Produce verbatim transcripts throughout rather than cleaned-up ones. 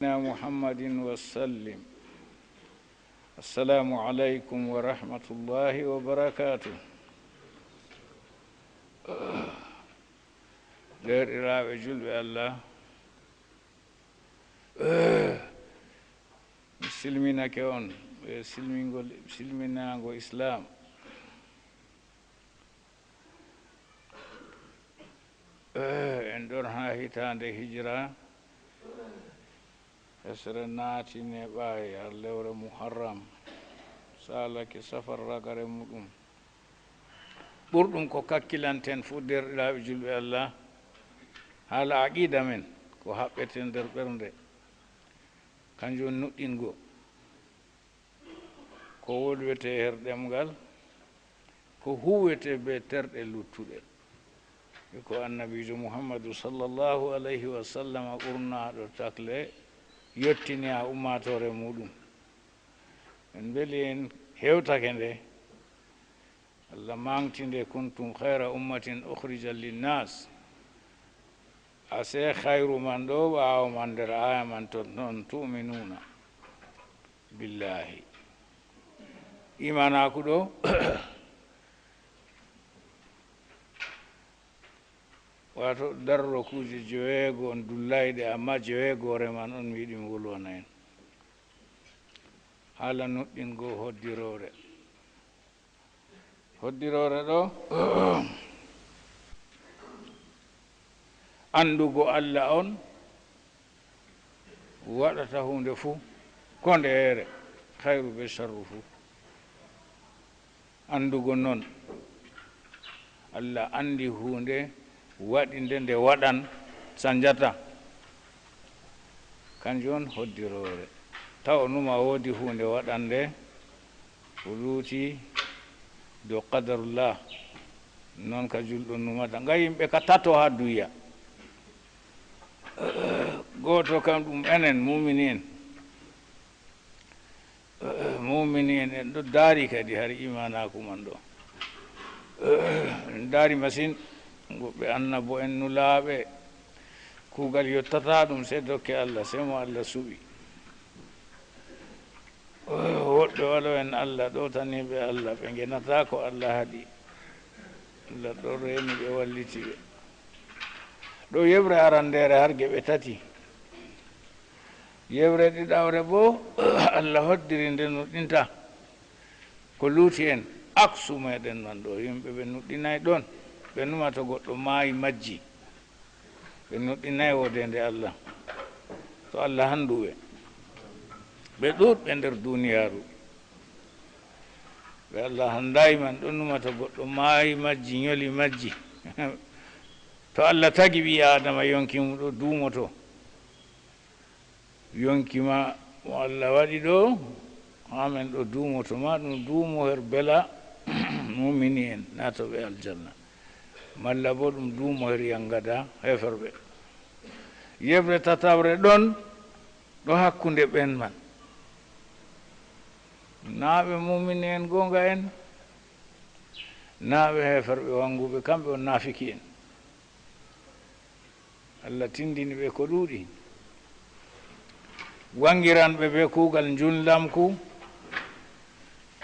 محمد وسلم. السلام عليكم ورحمة الله وبركاته. Deerɗiraaɓe julɓe Allah, mi silminake on e silmingol, silminaango Islaam. Eh, en ɗon haa hitaande hijira, hesre naati neeɓaay har lewre Muharram, saalake Safar ragare muɗum. Ɓurɗum ko kakkilanten fuu, deerɗiraaɓe julɓe Allah, haala aqiida men, ko haɓɓeten nder ɓernde, kanjum woni nuɗɗingo. Ko wolwetee her ɗemngal, ko huuwetee bee terɗe luttuɗe. Ko Annabiijo Muhammadu sallallahu alayhi wa sallam ɓurnaaɗo takle yottini haa ummaatoore muuɗum. En mbeli en hewtake nde. Allah maŋgti nde: "Kuntum khayra ummatin ukhrijat linnas." Asee khayru man ɗo, ɓaawo man nder aaya man ton, non: "Tu'minuna billahi." Imanaaku ɗo, waato darro kuuje joweego on dullayɗe, amma joweegoore man on mi yiɗi mi wolwana en. Haala nuɗɗingo hoddiroore. Hoddiroore ɗo, anndugo Allah on waɗata huunde fuu, ko nde eere, khayru bee sharru fuu. Anndugo non, Allah anndi huunde, waɗi nde, nde waɗan, sanjata. Kanjum on hoddiroore. Taw o numa woodi huunde waɗannde, o luuti dow qadarullah. Non ka julɗo numata. Nga yimɓe ka tato haa duya. Gooto kam ɗum enen, muumini en. Muumini en, en ɗo daari kadi hari imanaaku man ɗo. En daari masin, woɓɓe annabo en, nulaaɓe, kuugal yottataa ɗum, sey dokke Allah, sey mo Allah suɓi. Woɗɓe walo en Allah, ɗowtaniiɓe Allah, ɓe ngenataa ko Allah haɗi. Allah ɗon reeni ɓe, walliti ɓe. Ɗo yeɓre arandeere har geɓe tati. Yeɓre ɗiɗawre boo, Allah hoddiri nde nuɗɗinta ko luuti en, aksu meɗen man ɗo, yimɓe ɓe nuɗɗinay ɗon, ɓe numa to goɗɗo maayi majji, ɓe nuɗɗinay woodeende Allah. To Allah hanndu ɓe, ɓe ɗuuɗɓe nder duniyaaru. Ɓe Allah hanndaay man ɗon numa to goɗɗo maayi majji, nyoli majji. To Allah tagi ɓii Aadama, yonki mum ɗo duumoto. Yonki ma mo Allah waɗi ɗo, haa men ɗo duumoto ma, ɗum duumo her bela mumini en naatooɓe aljanna. Malla boo ɗum duumo her yangada heeferɓe. Yeɓre tataɓre ɗon, ɗo hakkunde ɓen man. Naa ɓe mumini en goonga en, naa ɓe heeferɓe wannguɓe, kamɓe on naafiki en. Allah tindini ɓe ko ɗuuɗi. Wanngiran ɓe bee kuugal njulndamku,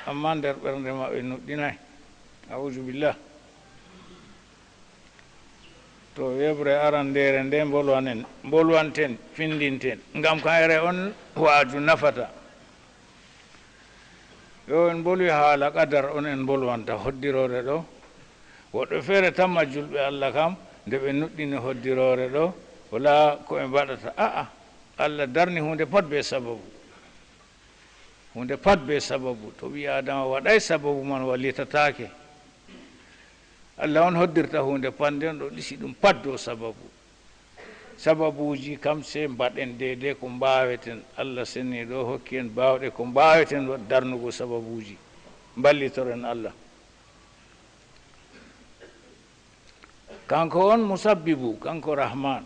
ammaa nder ɓernde maɓɓe nuɗɗinaay. A'uuzu billah. To yeɓre arandeere nde mbolwanen, mbolwanten, findinten, ngam kayre on waaju nafata. Yo en mbolwi haala qadar on en mbolwanta hoddiroore ɗo. Woɗɓe feere tamma julɓe Allah kam, nde ɓe nuɗɗini hoddiroore ɗo, walaa ko ɓe mbaɗata. A'a, Allah darni huunde pat bee sababu. Huunde pat bee sababu. To ɓii Aadama waɗaay sababu man, wallitataake. Allah on hoddirta huunde pat, nden ɗo ɗisi ɗum pat dow sababu. Sababuuji kam, sey mbaɗen deydey ko mbaaweten. Allah seniiɗo hokki en baawɗe ko mbaaweten wa-, darnugo sababuuji. Mballitoren Allah. Kanko on Musabbibu, kanko Rahman.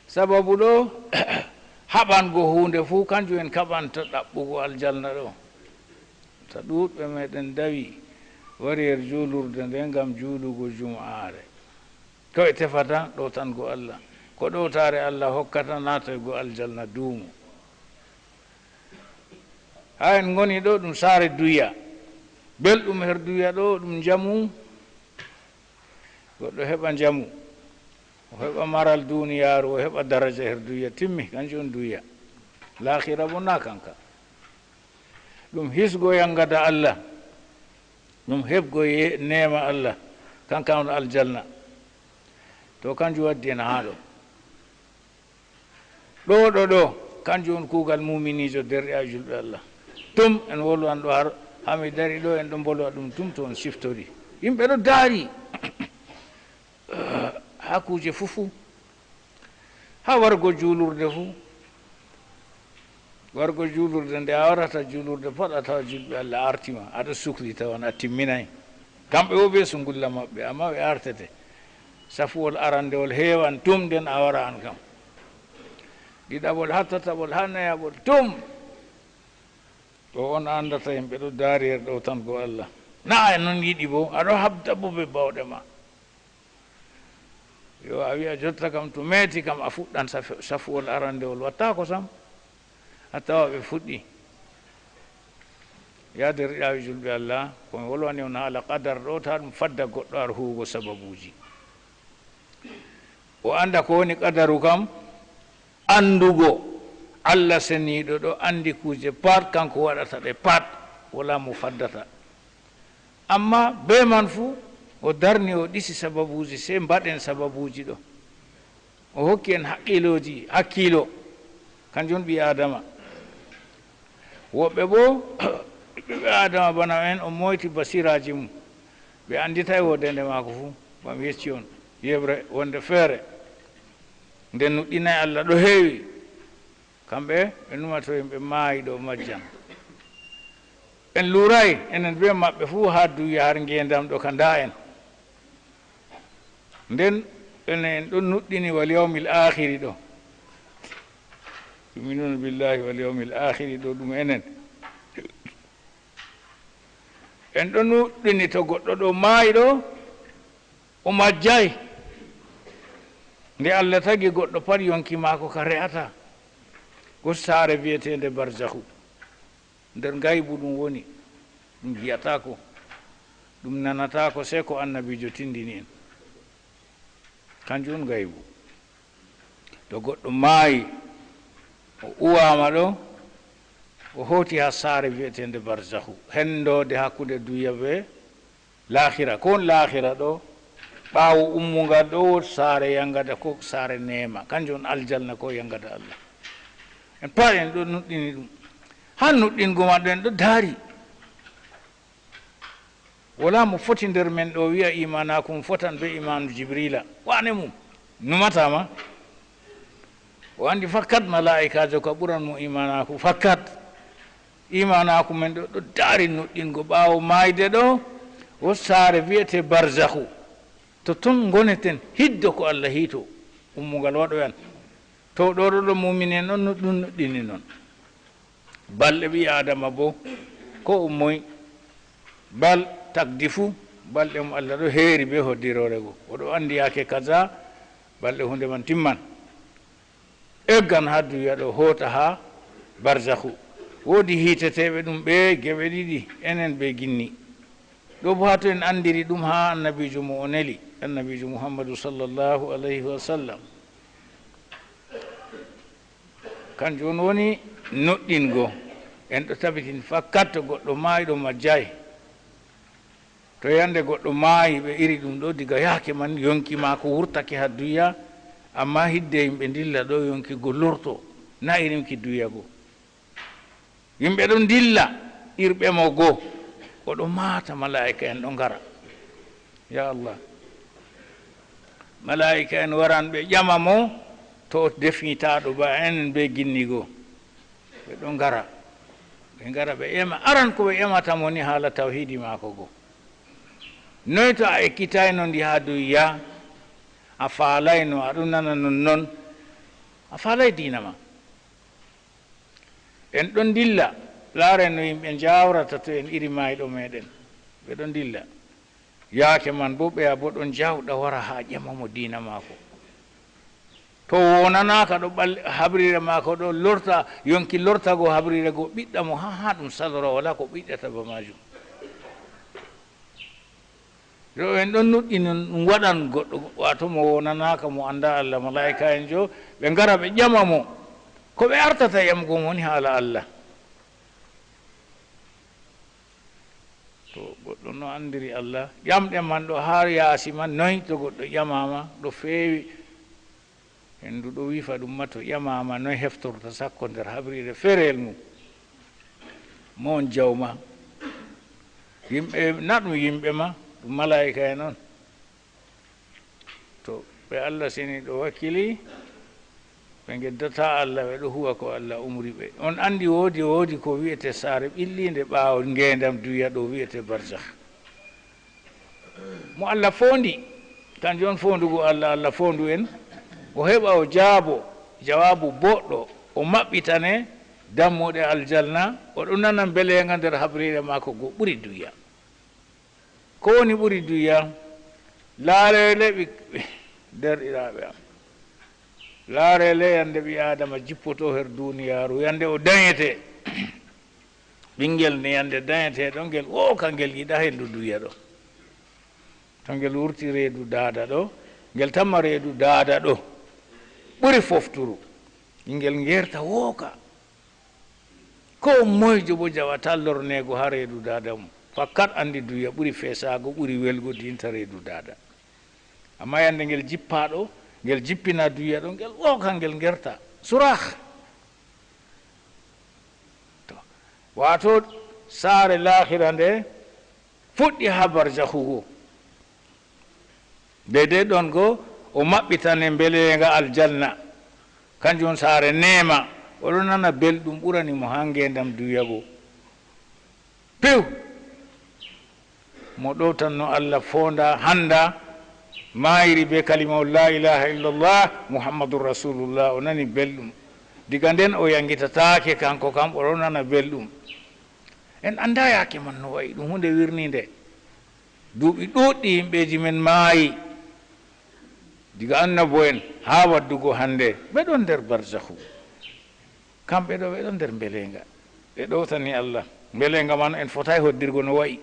Sababu ɗo, haɓango huunde fuu, kanjum en kaɓanta ɗaɓɓugo aljanna ɗo. Ta ɗuuɗɓe meɗen dawi, wari her juulurde nde ngam juulugo jum'aare. Ko ɓe tefata ɗowtango Allah. Ko ɗowtaare Allah hokkata naatoygo aljanna duumo. Haa en ngoni ɗo, ɗum saare duya. Belɗum her duya ɗo, ɗum njamu. Goɗɗo heɓa njamu, o heɓa maral duniyaaru, o heɓa daraja her duya, timmi, kanjum on duya. Laakhira bo na kanka. Ɗum hisgo yangada Allah, ɗum heɓgo ye-, neema Allah, kanka on aljanna. To kanjum waddi en haa ɗo. Ɗo, ɗo, ɗo, kanjum on kuugal muuminiijo, derɗe a julɓe Allah. Tum, en wolwan ɗo har, haa mi dari ɗo, en ɗo mbolwa ɗum tum, to on siftori. Yimɓe ɗo daari. Haa kuuje fuu fuu. Haa wargo juulurde fuu. Wargo juulurde, nde a warata juulurde, pat a tawa julɓe Allah arti ma. Aɗo sukli tawan a timminay. Kamɓe wo bee sungulla maɓɓe, amma ɓe artete. Safuwol arandewol heewan tum, nden a wara an kam. Ɗiɗaɓol, haa tataɓol, haa nayaɓol, tum. Ɗo on andata yimɓe ɗo daari her ɗowtango Allah. Na a non yiɗi bo, aɗo habda bo bee bawɗe ma. Yo a wi'a jotta kam to meeti kam a fuɗɗan saf-, safuwol arandewol. Wattaako sam. A tawa ɓe fuɗɗi. Ya derɗiraaɓe julɓe Allah, ko mi wolwani on haala qadar ɗo, taa ɗum fadda goɗɗo har huugo sababuuji. O anda ko woni qadaru kam, andugo Allah seniiɗo ɗo andi kuuje pat, kanko waɗata ɗe pat, wala mo faddata. Amma bee man fuu, o darni, o ɗisi sababuuji, sey mbaɗen sababuuji ɗo. O hokki en haqqilooji, hakkiilo, kanjum ɓii Aadama. Woɓɓe boo, ɓiɓɓe Aadama bana en, o moyti basiraaji mum. Ɓe anditay woodende maako fuu, bam yecci on, yeɓre wonde feere. Nde nuɗɗinay Allah ɗo heewi. Kamɓe, ɓe numato yimɓe maayiɗo majjan. En luuray, enen bee maɓɓe fuu haa duya har ngeendam ɗo ka ndaa en. Nden, enen en ɗon nuɗɗini wal yawmil aakhiri ɗo. Yu'minuna billahi wal yawmil aakhiri ɗo ɗum enen. En ɗon nuɗɗini to goɗɗo ɗo maayi ɗo, o majjay. Nde Allah tagi goɗɗo pat yonki maako ka re'ata. Ko saare vi'eteende barzakhu. Nder ngaybu ɗum woni, ɗum yi'ataako, ɗum nanataako, sey ko annabiijo tindini en. Kanjum on ngaybu. To goɗɗo maayi, o uwaama ɗo, o hooti haa saare vi'eteende barzakhu, hendoode hakkunde duya bee laakhira. Ko on laakhira ɗo, ɓaawo ummungal ɗo, woodi saare yangada, ko saare neema, kanjum on aljanna, ko yangada Allah. En pat en ɗo nuɗɗini ɗum. Haa nuɗɗingo man ɗo, en ɗo daari. Wala mo foti nder men ɗo wi'a imaanaaku mum fotan bee imaanu Jibriila. Wane mum, numataa ma. O anndi fakkat malaa'ikaajo ka ɓuran mo imaanaaku. Fakkat imaanaaku men ɗo, ɗo daari nuɗɗingo ɓaawo maayde ɗo, o saare vi'etee barzakhu. To ton ngoneten, hiddo ko Allah hiito, ummungal waɗoyan. To ɗo, ɗo, ɗo muumini en on, ɗum nuɗɗini non. Balɗe ɓii Aadama boo, ko ummoy, bal takdi fuu, balɗe mum Allah ɗo heeri bee hoddiroore go. O ɗo anndi yaake kaza, balɗe huunde man timman. Eggan haa duya ɗo, hoota haa barzakhu. Woodi hiiteteeɓe ɗum ɓe geɓe ɗiɗi, enen bee ginni. Ɗo boo haa to en anndiri ɗum haa annabiijo mo o neli, annabiijo Muhammadu sallallahu alayhi wa sallam. Kanjum on woni nuɗɗingo. En ɗo tabitin fakkat to goɗɗo maayɗo majjaay. To yande goɗɗo maayi, ɓe iri ɗum ɗo, diga yaake man yonki maako wurtake haa duya, amma hidde yimɓe ndilla ɗo yonki go lorto, na irinki duya go. Yimɓe ɗon ndilla, irɓe mo go, o ɗo maata, malaa'ika en ɗo ngara. Ya Allah. Malaa'ika en waran ɓe ƴama mo, to o defnitaaɗo ba en bee ginni go. Ɓe ɗo ngara. Ɓe ngara ɓe ƴama. Aran ko ɓe ƴamata mo ni haala tawhiidi maako go. Noy to a ekkitayno ndi haa duya, a faalayno, a ɗon nana nonnon, a faalay diina ma. En ɗon ndilla, laaren no yimɓe njaawrata to en iri maayɗo meeɗen. Ɓe ɗon ndilla. Yaake man boo, ɓeya boo ɗon njaawɗa wara haa ƴama mo diina maako. Ko wonanaaka ɗo ɓal-, habriire maako ɗo lorta, yonki lortago habriire go ɓiɗɗa mo haa, haa ɗum salora, walaa ko ɓiɗɗata ba maajum. Yo en ɗon nuɗɗini ɗum waɗan goɗɗo, waato mo wonanaaka, mo anndaa Allah, malaa'ika'en jo, ɓe ngara ɓe ƴama mo. Ko ɓe artata ƴamugo mo woni haala Allah. To goɗɗo no anndiri Allah, ƴamɗe man ɗo haa yaasi man, noy to goɗɗo ƴamaama, ɗo feewi. Henndu ɗo wifa ɗum ma to ƴamaama, noy heftorta sakko nder habriire feereyel mum? Mo on jawma? Yimɓe, na ɗum yimɓe ma, ɗum malaa'ika'en on. To ɓe Allah seni ɗo wakkili, ɓe ngeddataa Allah, ɓe ɗo huwa ko Allah umri ɓe. On anndi woodi, woodi ko wi'ete saare ɓilliinde ɓaawo ngeendam duya ɗo wi'ete barzakh. Mo Allah foondi, kanjum on foondugo Allah, Allah foondu en, o heɓa o jaabo jawaabu boɗɗo, o maɓɓitane dammuɗe aljanna, o ɗo nana mbeleenga nder habriire maako go ɓuri duya. Ko woni ɓuri duya? Laareele ɓi-, derɗiraaɓe am. Laareele yande ɓi Aadama jippoto her duniyaaru, yande o danyete. Ɓingel ne yande danyete ɗo, ngel wooka, ngel yiɗa henndu duya ɗo. To ngel wurti reedu daada ɗo, ngel tamma reedu daada ɗo. Ɓuri fofturu. Ngel ngerta wooka. Ko moyjo bo jawata lorneego haa reedu daada mum. Fakkat anndi duya ɓuri feesaago, ɓuri welgo dinta reedu daada. Amma yande ngel jippa ɗo, ngel jippina duya ɗo, ngel wooka, ngel ngerta. Surah. To, waato saare laahira nde fuɗɗi haa barzahu go. Deydey ɗon go o maɓɓitane mbeleenga aljanna. Kanjum on saare neema. O ɗon nana belɗum ɓurani mo haa ngeendam duya go. Piw! Mo ɗowtanno Allah, foonda, hannda, maayiri bee kalimawol laa ilaaha illallah, Muhammadun Rasuulullah, o nani belɗum. Diga nden o yaŋgitataake, kaŋko kam o ɗon nana belɗum. En anndaa yaake man no wa'i, ɗum huunde wirniinde. Duuɓi ɗuuɗɗi yimɓeeji men maayi, diga annabo'en haa waddugo hannde, ɓe ɗon nder barzahu. Kamɓe ɗo, ɓe ɗon nder mbeleenga. Ɓe ɗowtani Allah. Mbeleenga man en fotaay hoddirgo no wa'i.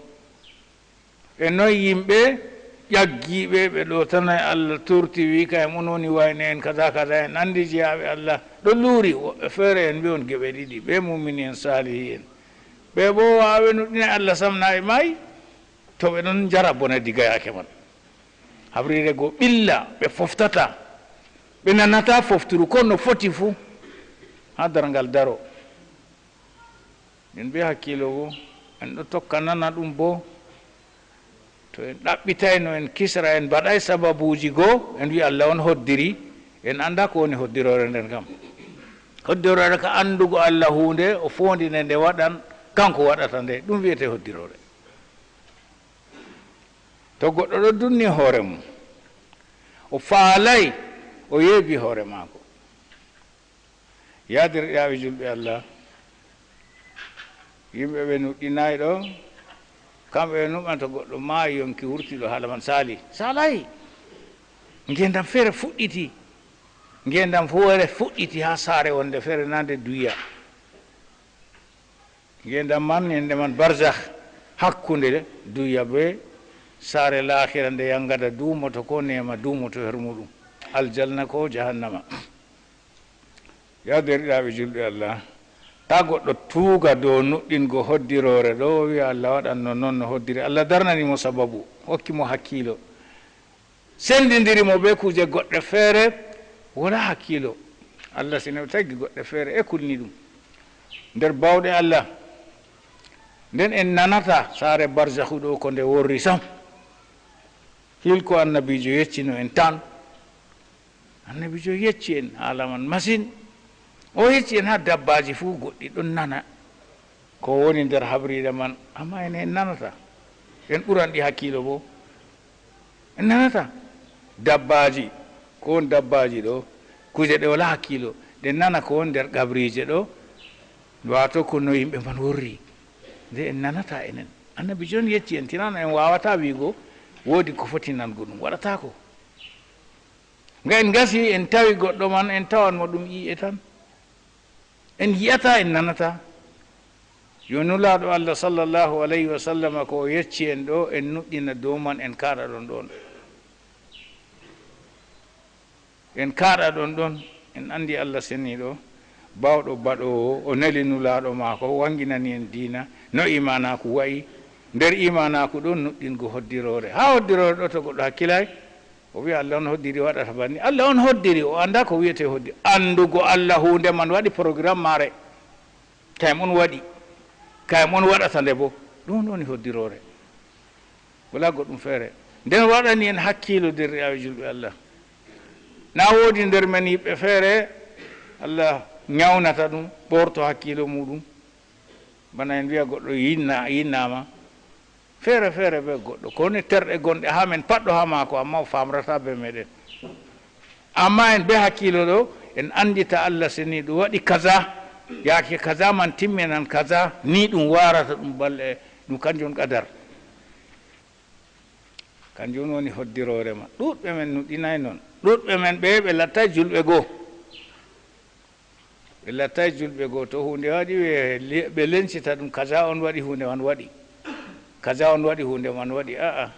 E noy yimɓe ƴaggiiɓe, ɓe ɗowtanaay Allah, turti, wi, "Kay, mon woni wayne en, kaza, kaza, en anndi jeyaaɓe Allah." Ɗo luuri, woɓɓe feere en mbi'on geɓe ɗiɗi, ɓe muumini en, saalihi en. Ɓe boo waawe nuɗɗina Allah sam na ɓe maayi, to ɓe ɗon njara bone diga yaake man. Habriire go ɓilla, ɓe foftata, ɓe nanata fofturu ko no foti fuu, haa darngal daro. Min bee hakkiilo go, en ɗo tokka nana ɗum boo. To en ɗaɓɓitayno, en kisra, en mbaɗay sababuuji go, en wi'a Allah on hoddiri, en anndaa ko woni hoddiroore nden kam. Hoddiroore ka anndugo Allah huunde, o foondine nde waɗan, kanko waɗata nde, ɗum wi'ete hoddiroore. To goɗɗo ɗo dunni hoore mum, o faalay, o yeebi hoore maako. Yaa derɗiraaɓe julɓe Allah, yimɓe ɓe nuɗɗinaay ɗo, kamɓe ɓe nuɗɗan to goɗɗo maayi, yonki wurti ɗo, haala man saali. Saalaay. Ngeendam feere fuɗɗiti. Ngeendam feere fuɗɗiti haa saare wonde feere, naa nde duya. Ngeendam man, innde man barzakh, hakkunde duya bee saare laahira nde yaŋgada duumoto, ko neema duumoto her muuɗum, aljanna ko jahannama. Yaa deerɗiraaɓe julɓe Allah, taa goɗɗo tuuga dow nuɗɗingo hoddiroore ɗo, o wi'a Allah waɗan no non no hoddiri. Allah darnani mo sababu, hokki mo hakkiilo. Senndindiri mo bee kuuje goɗɗe feere, wala hakkiilo. Allah sene o tagi goɗɗe feere e kulni ɗum. Nder baawɗe Allah, nden en nanata saare barzakhu ɗo ko nde worri sam. Hil ko annabiijo yeccino en tan. Annabiijo yecci en haala man masin. O yecci en haa dabbaaji fuu goɗɗi ɗon nana ko woni nder habriire man, ammaa en, en nanata. En ɓuran ɗi hakkiilo boo. En nanata. Dabbaaji, ko woni dabbaaji ɗo, kuuje ɗe walaa hakkiilo, ɗe nana ko woni nder qabriije ɗo, waato ko no yimɓe man worri. Nde en nanata enen. Annabiijo on yecci en, tinano en waawataa wi'go woodi ko foti nango ɗum, waɗataako. Nga en ngasi, en tawi goɗɗo man, en tawan mo ɗum ƴi'e tan. En yi'ataa, en nanataa. Yo Nulaaɗo Allah sallallahu alayhi wa sallam ko o yecci en ɗo, en nuɗɗina dow man, en kaaɗa ɗon ɗon. En kaaɗa ɗon ɗon, en anndi Allah seniiɗo, baawɗo baɗoowo, o neli Nulaaɗo maako, o wanginani en diina, no iimaanaaku wa'i. Nder iimaanaaku ɗon nuɗɗingo hoddiroore. Haa hoddiroore ɗo to goɗɗo hakkilaay, o wi'a Allah on hoddiri waɗata banni. Allah on hoddiri, o anndaa ko wi'etee hoddi-, anndugo Allah huunde man waɗi programme maare. Kayam on waɗi, kayam on waɗata nde bo. Ɗum woni hoddiroore. Walaa goɗɗum feere. Nden waɗani en hakkiilo, deerɗiraaɓe julɓe Allah. Na woodi nder men yiɓɓe feere, Allah nyawnata ɗum, ɓorto hakkiilo muuɗum. Bana en wi'a goɗɗo yinna-, yinnaama. Feere feere be goɗɗo. Ko woni terɗe gonɗe haa men pat ɗo haa maako, amma o faamrataa be meɗen. Amma en be hakkiilo ɗo, en anndita Allah seniiɗo waɗi kaza, yaake kaza man timminan kaza, ni ɗum waarata ɗum balɗe, ɗum kanjum on qadar. Kanjum woni hoddiroore ma. Ɗuuɗɓe men nuɗɗinaay non. Ɗuuɗɓe men ɓe, ɓe lattaay julɓe goo. Ɓe lattaay julɓe goo. To huunde waɗi, ɓe le-, ɓe lencita ɗum, kaza on waɗi huunde man waɗi. Kaza on waɗi huunde man waɗi. A'a.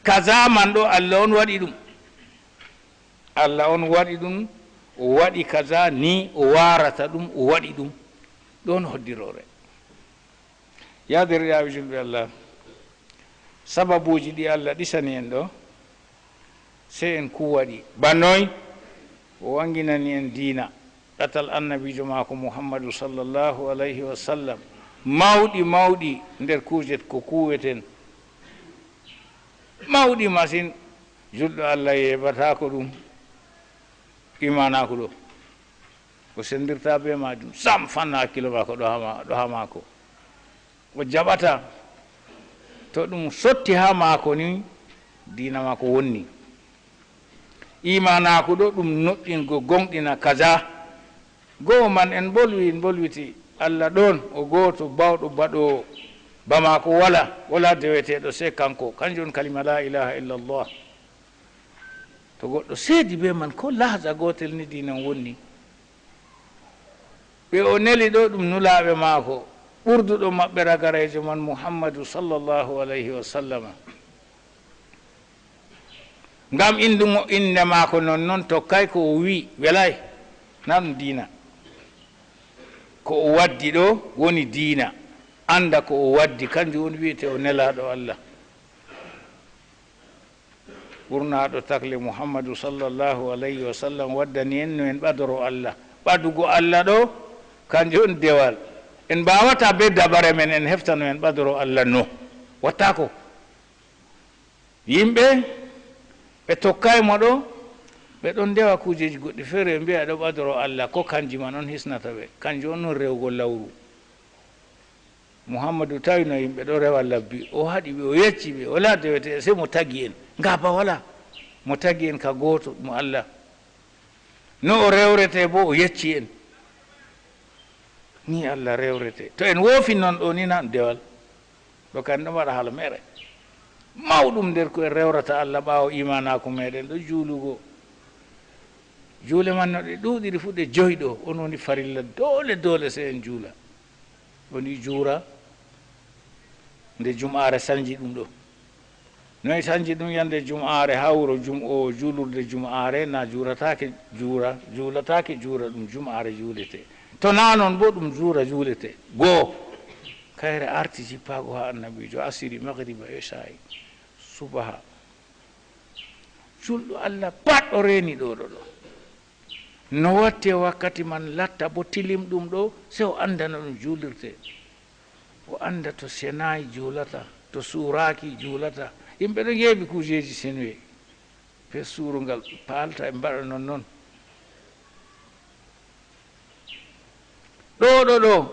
Kaza man ɗo, Allah on waɗi ɗum. Allah on waɗi ɗum, o waɗi kaza ni, o waarata ɗum, o waɗi ɗum. Ɗon hoddiroore. Yaa deerɗiraaɓe julɓe Allah, sababuuji ɗi Allah ɗisani en ɗo, sey en kuuwa ɗi. Ba noy? O wanginani en diina, ɗatal annabiijo maako Muhammadu sallallahu alayhi wa sallam. Mawɗi, mawɗi nder kuuje ko kuuweten. Mawɗi masin, julɗo Allah yeebataako ɗum, iimaanaaku ɗo. O senndirtaa bee maajum sam, fanna hakkiilo maako ɗo haa ma-, ɗo haa maako. O jaɓataa. To ɗum sotti haa maako ni, diina maako wonni. Iimaanaaku ɗo ɗum nuɗɗingo gooŋɗina kaza. Go'o man en mbolwi, en mbolwiti. Allah ɗon, o gooto, baawɗo baɗoowo. Ba maako walaa, walaa deweteeɗo sey kanko. Kanjum on kalima laa ilaaha illallah. To goɗɗo seedi bee man, ko lahza gootel ni diina on wonni. Ɓe o neli ɗo ɗum nulaaɓe maako, ɓurduɗo maɓɓe ragareejo man Muhammadu sallallahu alayhi wa sallama. Ngam innugo innde maako nonnon tokkaay ko o wi'i, welaay, na ɗum diina. Ko o waddi ɗo woni diina. Annda ko o waddi, kanjum on wi'ete o nelaaɗo Allah. Ɓurnaaɗo takle Muhammadu sallallahu alayhi wa sallam waddani en no en ɓadoro Allah. Ɓadugo Allah ɗo, kanjum on dewal. En mbaawataa bee dabare men en hefta no en ɓadoro Allah no. Wattaako. Yimɓe ɓe tokkaay mo ɗo, ɓe ɗon ndewa kuujeeji goɗɗi feere, ɓe mbi'a ɗo ɓadoro Allah, ko kanji man on hisnata ɓe. Kanjum on non rewugo lawru. Muhammadu tawino yimɓe ɗo rewa labbi, o haɗi ɓe, o yecci ɓe, walaa deweteeɗo, sey mo tagi en. Ngaaba walaa. Mo tagi en ka gooto, mo Allah. No o rewrete boo, o yecci en. Ni Allah rewrete. To en woofi non ɗo ni, na dewal. Ɗo kan ɗon waɗa haala meere. Mawɗum nder ko en rewrata Allah ɓaawo iimaanaaku meeɗen ɗo juulugo. Juule man no ɗe ɗuuɗiri fuu, ɗe joyi ɗo, on woni farilla doole, doole sey en juula. Woni juura nde jum'aare sanji ɗum ɗo. Noy sanji ɗum? Yande jum'aare haa wuro jum'oowo, juulurde jum'aare na juurataake juura, juulataake juura, ɗum jum'aare juulete. To naa non boo, ɗum juura juulete. Goo, kayre arti jippaago haa annabiijo, asiri, magriba, isaa'i, subaha. Julɗo Allah pat o reeni ɗo, ɗo, ɗo. No watte wakkati man latta bo tilimɗum ɗo, sey o annda no ɗum juulirte. O annda to senaay juulata, to suuraaki juulata. Yimɓe ɗon yeeɓi kuujeeji senuye. Be suurungal paalta e mbaɗa non non. Ɗo, ɗo, ɗo,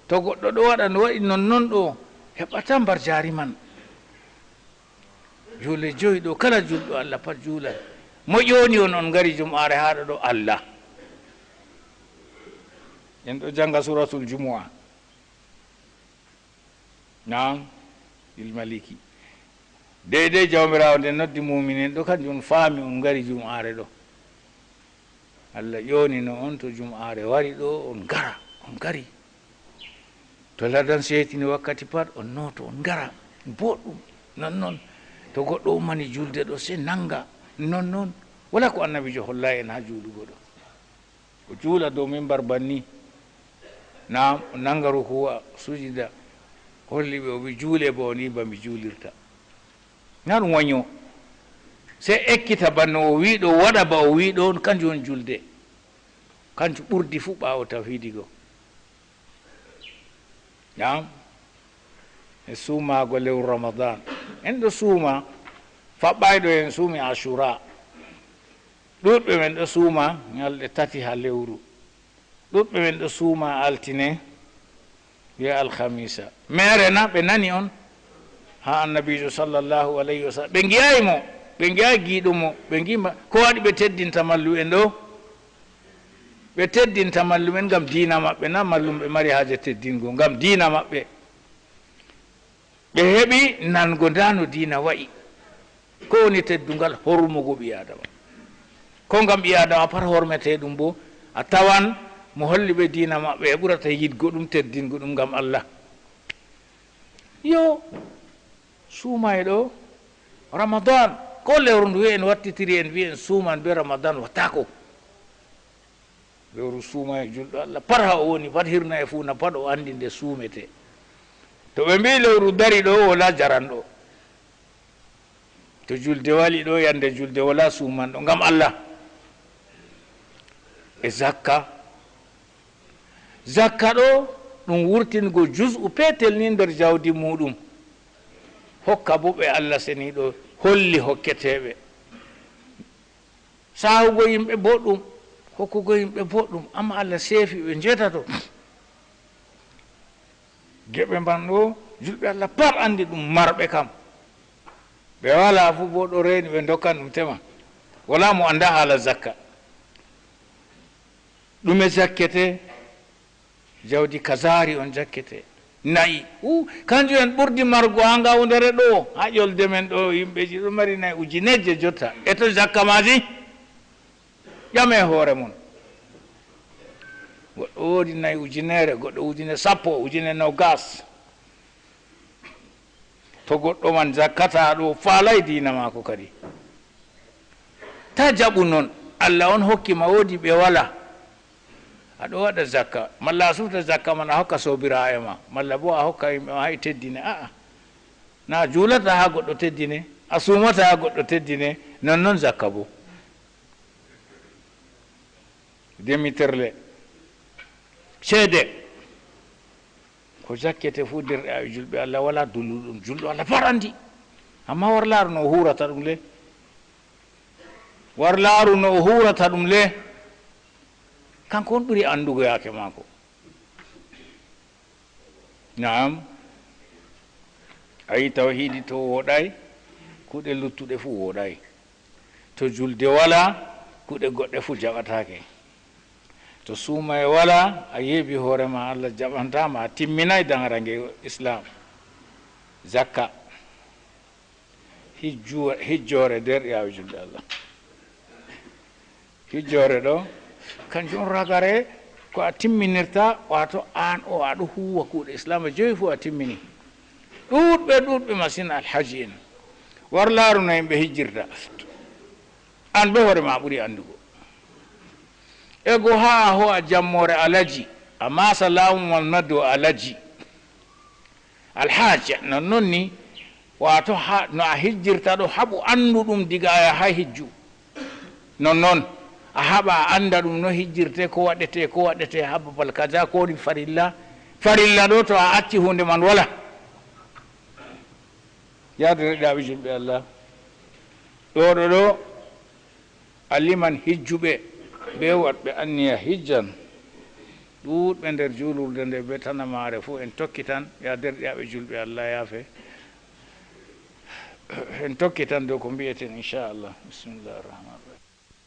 to goɗɗo ɗo waɗa no waɗi non non ɗo, heɓata mbarjaari man. Juule joyi ɗo, kala julɗo Allah pat juulan. Mo ƴooni on, on ngari jum'aare haa ɗo, ɗo Allah. En ɗo jannga Suuratul Jumu'a. Naam, il Maliki. Deydey Jawmiraawo nde noddi muumini en ɗo, kanjum on faami on ngari jum'aare ɗo. Allah ƴoonino on to jum'aare wari ɗo, on ngara, on ngari. To ladan seetini wakkati pat, on nooto, on ngara. Boɗɗum, non non. To goɗɗo ummani julde ɗo, sey nanga, non non. Wala ko annabiijo hollaay en haa juulugo ɗo. O juula dow mimbar banni. Naam, o nanga rukuwa, sujida. Holli ɓe, o wi, "Juule ba o ni ba mi juulirta." Na ɗum wanyo. Sey ekkita banno o wi ɗo, waɗa ba o wi ɗo, on kanjum on julde. Kanjum ɓurdi fuu ɓaawo tawhiidi go. Naam. E suumaago lewru Ramadan. En ɗo suuma, faɓɓayɗo en suumi Ashura. Ɗuuɗɓe men ɗo suuma ñalɗe tati haa lewru. Ɗuuɗɓe men ɗo suuma altine, wi'a alhamisa. Meere na ɓe nani on haa annabiijo sallallahu alayhi wa sallam. Ɓe ngi'aay mo, ɓe ngi'aay giiɗo mo, ɓe ngi'i ma-, ko waɗi ɓe teddinta mallu'en ɗo? Ɓe teddinta mallumen ngam diina maɓɓe, na mallum ɓe mari haaje teddingo, ngam diina maɓɓe. Ɓe heɓi nango ndaa no diina wa'i. Ko woni teddungal? Hormugo ɓii Aadama. Ko ngam ɓii Aadama pat hormetee ɗum boo, a tawan mo holli ɓe diina maɓɓe, ɓe ɓurata yiɗgo ɗum, teddingo ɗum ngam Allah. Yo, suumay ɗo, Ramadan, ko lewru ndu en wattitiri en mbi'i en suuman bee Ramadan wattaako. Lewru suuma e julɗo Allah, pat haa o woni, pat hirna e fuuna, pat o anndi nde suumetee. To ɓe mbi'i lewru dari ɗo, wala jaranɗo. To julde wali ɗo, yande julde wala suumanɗo, ngam Allah. E zakka. Zakka ɗo, ɗum wurtingo juz'u peetel ni nder jawdi muuɗum. Hokka bo ɓe Allah seniiɗo holli hokketeeɓe. Sahugo yimɓe boɗɗum, hokkugo yimɓe boɗɗum, amma Allah seefi ɓe njeetato. Geɓe man ɗo, julɓe Allah pat anndi ɗum marɓe kam. Ɓe walaa fuu bo ɗo reeni ɓe ndokkan ɗum tema. Walaa mo anndaa haala zakka. Ɗume zakkete? Jawdi kazaari on jakkete. Na'i. U, kanjum en ɓurdi margo haa ngawdere ɗo, haa ƴolde men ɗo, yimɓeeji ɗo mari na'i ujineeje jotta. E to zakka maaji? Ƴame hoore mon. Goɗɗo woodi na'i ujineere, goɗɗo ujine sappo, ujine noogas. To goɗɗo man zakkata ɗo, faalay diina maako kadi. Ta jaɓu non. Allah on hokki ma, woodi ɓe wala. A ɗo waɗa zakka, malla a sufta zakka man a hokka soobiraaɓe ma, malla bo a hokka yimɓe ma haa ɓe teddine. A'a. Na a juulata haa goɗɗo teddine, a suumata haa goɗɗo teddine, non non zakka bo. Demi terle. Ceede. Ko jakkete fuu, derɗiraaɓe julɓe Allah, walaa dulluɗum. Julɗo Allah pat anndi. Amma war laaru no o huurata ɗum le. War laaru no o huurata ɗum le. Kanko on ɓuri anndugo yaake maako. Naam. A yi tawhiidi to wooɗaay, kuuɗe luttuɗe fuu wooɗaay. To julde walaa, kuuɗe goɗɗe fuu jaɓataake. To suumaye walaa, a yeebi hoore ma, Allah jaɓantaa ma, a timminaay daŋraŋge Islaam. Zakka. Hijju-, hijjoore, derɗiraaɓe julɓe Allah. Hijjoore ɗo, kanjum on ragare ko a timminirta, waato aan o aɗo huuwa kuuɗe Islaama jowi fuu a timmini. Ɗuuɗɓe, ɗuuɗɓe masin alhaji en. War laaru no yimɓe hijjirta. Aan bee hoore ma a ɓuri anndugo. Ego haa a ho'a jammoore alaji, a maasa laamu man ma dow alaji. Alhaji, non non ni, waato haa no a hijjirta ɗo, haɓu anndu ɗum diga a yahay hijju. Non non, a haɓa a annda ɗum no hijjirte, ko waɗete, ko waɗete haa babal kaza, ko woni farilla. Farilla ɗo, to a acci huunde man wala. Yaa derɗiraaɓe julɓe Allah. Ɗo ɗo ɗo, a liman hijjuɓe bee waɗɓe anniya hijjan ɗuuɗɓe nder juulurde nde bee tanamaare fuu. En tokkitan, yaa derɗiraaɓe julɓe, Allah yaafe. En tokkitan dow ko mbi'eten, inchallah. Bismillahi rahmani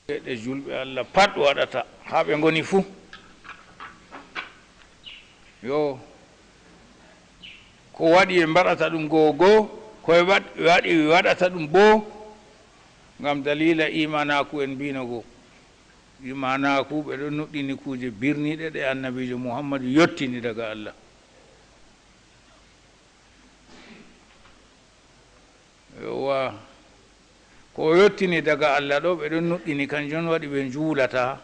rahim. Ɗe julɓe Allah pat waɗata haa ɓe ngoni fuu. Yo, ko waɗi ɓe mbaɗata ɗum goo goo, ko ɓe waɗ-, waɗi ɓe waɗata ɗum boo, ngam daliila iimaanaaku en mbiino goo. Imanaaku, ɓe ɗon nuɗɗini kuuje birniiɗe ɗe Annabiijo Muhammadu yottini daga Allah. Yowwa, ko o yottini daga Allah ɗo, ɓe ɗon nuɗɗini, kanjum waɗi ɓe njuulataa,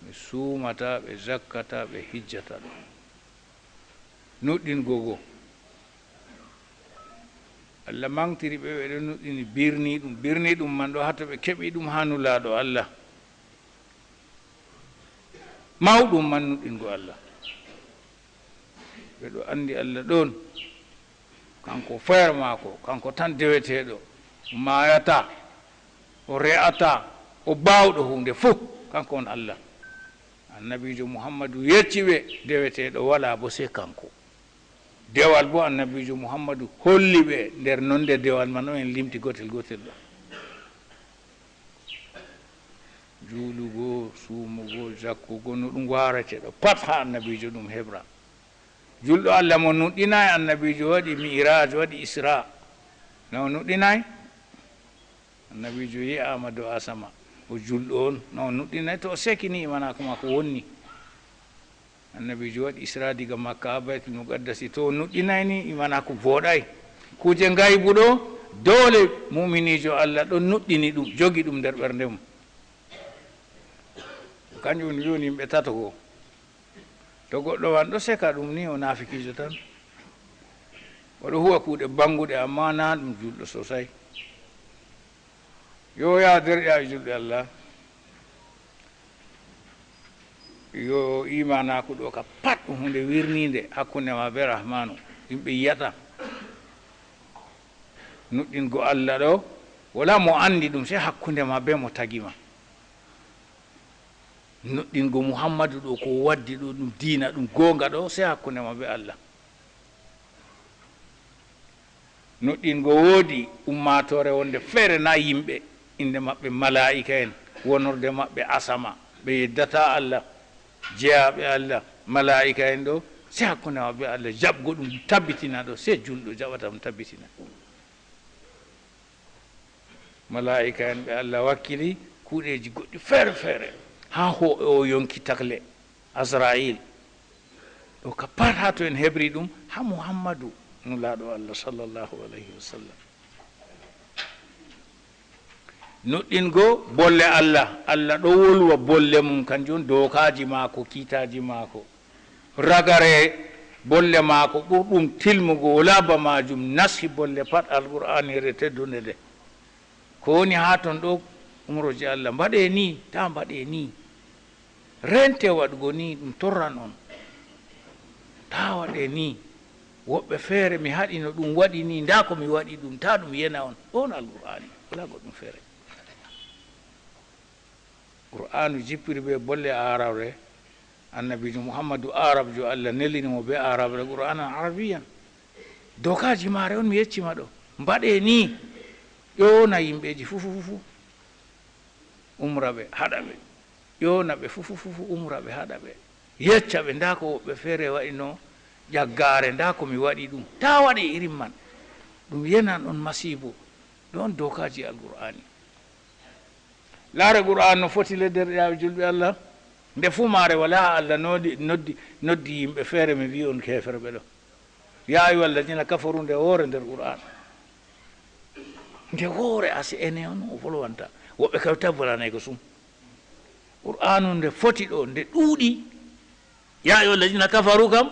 ɓe suumataa, ɓe zakkataa, ɓe hijjataa ɗo. Nuɗɗingo go. Allah maŋgtiri ɓe, ɓe ɗon nuɗɗini birniiɗum. Birniiɗum man ɗo, haa to ɓe keɓi ɗum? Haa Nulaaɗo Allah. Mawɗum man nuɗɗingo Allah. Ɓe ɗo anndi Allah ɗon. Kanko feere maako, kanko tan deweteeɗo. O maayataa, o re'ataa, o baawɗo huunde fuu. Kanko on Allah. Annabiijo Muhammadu yecci ɓe, deweteeɗo walaa bo sey kanko. Dewal bo, Annabiijo Muhammadu holli ɓe nder nonde dewal man, o en limti gootel gootel ɗo. Juulugo, suumugo, zakkugo, no ɗum waarete ɗo pat, haa Annabiijo ɗum heɓra. Julɗo Allah mo nuɗɗinaay, Annabiijo waɗi Mi'raaj, waɗi Isra. Na o nuɗɗinaay? Annabiijo yi'aama dow asama, o julɗo on, na o nuɗɗinaay? To o seekini imanaaku maako wonni. Annabiijo waɗi Isra diga Makka haa Baytul Muqaddasi, to o nuɗɗinaay ni, imanaaku vooɗaay. Kuuje ngaybu ɗo, doole mu'miniijo Allah ɗon nuɗɗini ɗum, jogi ɗum nder ɓernde mum. Kanjum woni, woni yimɓe tato go. To goɗɗo man ɗo seka ɗum ni, o naafikiijo tan. O ɗo huwa kuuɗe bannguɗe, ammaa naa ɗum julɗo sosay. Yo, yaa deerɗiraaɓe julɓe Allah, yo imanaaku ɗo ka pat ɗum huunde wirniinde hakkunde ma bee Rahmaanu, yimɓe yi'ata. Nuɗɗingo Allah ɗo, walaa mo anndi ɗum sey hakkunde ma bee mo tagi ma. Nuɗɗingo Muhammadu ɗo, ko o waddi ɗo, ɗum diina, ɗum goonga ɗo, sey hakkunde ma bee Allah. Nuɗɗingo woodi ummaatoore wonde feere, naa yimɓe, innde maɓɓe malaa'ika'en, wonorde maɓɓe asama, ɓe yeddataa Allah, jeyaaɓe Allah, malaa'ika'en ɗo, sey hakkunde maɓɓe Allah, jaɓgo ɗum tabitina ɗo, sey julɗo jaɓata ɗum tabitina. Malaa'ika'en ɓe Allah wakkili kuuɗeeji goɗɗi feere feere, haa hoo'e o yonki tagle, Azra'iil. Ɗo ka pat, haa to en heɓri ɗum? Haa Muhammadu, Nulaaɗo Allah, sallallahu alayhi wa sallam. Nuɗɗingo bolle Allah, Allah ɗo wolwa bolle mum, kanjum dookaaji maako, kiitaaji maako. Ragare bolle maako ɓurɗum tilmugo, walaa ba maajum, nasi bolle pat, Alqur'aanire teddunde nde. Ko woni haa ton ɗo? Umrooje Allah, mbaɗe ni, taa mbaɗe ni. Rente waɗugo ni, ɗum torran on. Taa waɗe ni. Woɓɓe feere mi haɗi no ɗum waɗi ni, ndaa ko mi waɗi ɗum, taa ɗum yena on. Ɗon Alqur'aani, walaa goɗɗum feere. Qur'aanu jippiri bee bolle Aarabre, Annabiijo Muhammadu Aarabjo, Allah nelini mo bee Aarabre, Qur'aanan Arabiyyan. Dookaaji maare on mi yecci ma ɗo. Mbaɗe ni, ƴoona yimɓeeji fuu, fuu, fuu, fuu. Umra ɓe, haɗa ɓe. Ƴoona ɓe fuu, fuu, fuu, fuu, umra ɓe, haɗa ɓe. Yecca ɓe, ndaa ko woɓɓe feere waɗi no ƴaggaare, ndaa ko mi waɗi ɗum. Taa waɗe irin man. Ɗum yenan on masiibo. Ɗon dookaaji Alqur'aani. Laare Qur'aanu no foti le, deerɗiraaɓe julɓe Allah. Nde fuu maare walaa Allah noddi, noddi, noddi yimɓe feere, mi wi'i on keeferɓe ɗo. Yaa ayyuhal ladina kafaru nde woore nder Qur'aanu. Nde woore, ase ene on o volwanta. Woɓɓe kawta volanay ko sum. Qur'aanu nde foti ɗo, nde ɗuuɗi. Yaa ayyuhal ladina kafaru kam,